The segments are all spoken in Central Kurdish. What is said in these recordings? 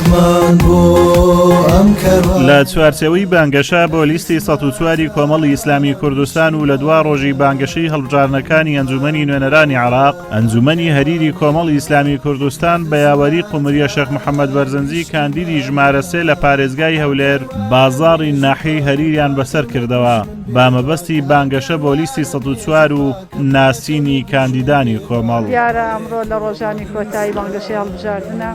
دەنگمان بۆ ئەم کەروان. لە چوارچێوەی بانگەشە بۆ لیستی 104 ی کۆمەڵی ئیسلامی کوردستان و لە دوا ڕۆژی بانگەشەی هەڵبژاردنەکانی ئەنجومەنی نوێنەرانی عێراق، ئەنجومەنی هەریری کۆمەڵی ئیسلامی کوردستان بە یاوەری قومریە شێخ محەمەد بەرزنجی کاندیدی ژمارە سێ لە پارێزگای هەولێر بازاڕی ناحیەی هەریریان بەسەر کردەوە بە مەبەستی بانگەشە بۆ لیستی 104 و ناسینی کاندیدانی کۆمەڵ. دیارە ئەمڕۆ لە ڕۆژانی کۆتایی بانگەشەی هەڵبژاردنە،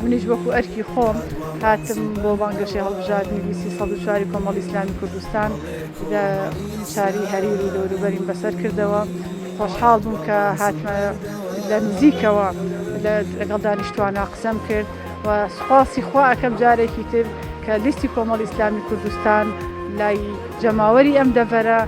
منیش وەکو ئەرکی خۆم هاتم بۆ بانگەشەی هەڵبژاردنی لیستی 104 کۆمەڵی ئیسلامی کوردستان لە شاری هەریر و دەوروبەریم بەسەر کردەوە. خۆشحاڵ بووم کە هاتمە لە نزیکەوە لەگەڵ دانیشتوانە قسەم کرد و سوپاسی خوا ئەکەم جارێکی تر کە لیستی کۆمەڵی ئیسلامی کوردستان لای جەماوەری ئەم دەڤەرە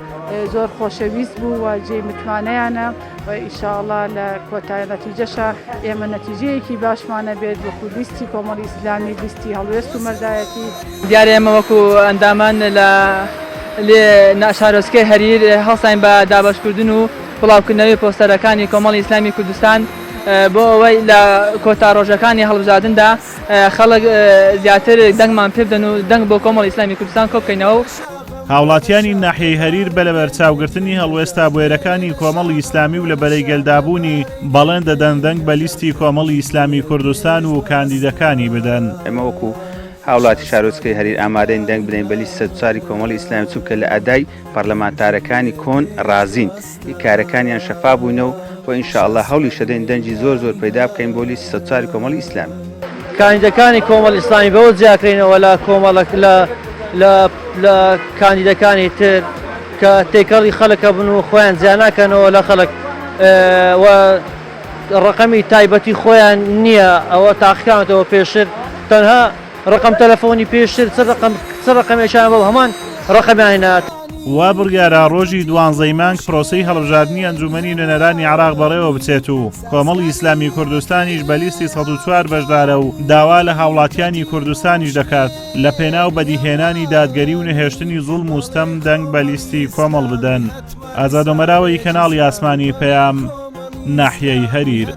زۆر خۆشەویست بوو و جێی متمانەیانە و ئیشاڵا لە کۆتای نەتیجەشە ئێمە نەتیجەیەکی باشمانە بێت وەکو لیستی کۆمەڵی ئیسلامی لیستی هەڵوێست و مەردایەتی. دیارە ئێمە وەکو ئەندامان لە شارۆچکەی هەریر هەڵساین بە دابەشکردن و بڵاوکردنەوەی پۆستەرەکانی کۆمەڵی ئیسلامی کوردستان بۆ ئەوەی لە کۆتا ڕۆژەکانی هەڵبژاردندا خەڵک زیاتر دەنگمان پێ بدەن و دەنگ بۆ کۆمەڵی ئیسلامی کوردستان کۆبکەینەوە و. هاوڵاتیانی ناحیەی هەریر بە لەبەرچاوگرتنی هەڵوێستە بوێرەکانی کۆمەڵی ئیسلامی و لە بەرەی گەلدابوونی، بەڵێن دەدەن دەنگ بە لیستی کۆمەڵی ئیسلامی کوردستان و کاندیدەکانی بدەن. ئێمە وەکو هاوڵاتی شارۆچکەی هەریر ئامادەین دەنگ بدەین بە لیستی 104 ی کۆمەڵی ئیسلامی چونکە لە ئەدای پەرلەمانتارەکانی کۆن ڕازین کارەکانیان شەفا بووینە و و ان شاء اللە هەوڵیش دەدەین دەنگی زۆر زۆر پەیدا بکەین بۆ لیستی 104 ی کۆمەڵی ئیسلامی. کاندیدەکانی کۆمەڵی ئیسلامی بەوە جیاکرێنەوە لە کۆمەڵە لە لە لە کاندیدەکانی تر کە تێکەڵی خەڵکە بن و خۆیان جیاناکەنەوە لە خەڵک و ڕەقەمی تایبەتی خۆیان نییە ئەوە تاقیکراونەتەوە پێشتر تەنها ڕەقەم تەلەفۆنی پێشتر چ ڕەقەم چ ڕەقەمێکیان بۆ هەمان ڕەقەمیان هێنا. وا بڕیارە ڕۆژی دوانزەی مانگ پرۆسەی هەڵبژاردنی ئەنجوومەنی نوێنەرانی عێراق بەڕێوە بچێت و کۆمەڵی ئیسلامی کوردستانیش بە لیستی 104 بەشدارە و داوا لە هاوڵاتیانی کوردستانیش دەکات لە پێناو بەدیهێنانی دادگەری و نەهێشتنی زوڵم و ستەم دەنگ بە لیستی کۆمەڵ بدەن. ئازاد ئۆمەراوەی کەناڵی ئاسمانی پەیام، ناحیەی هەریر.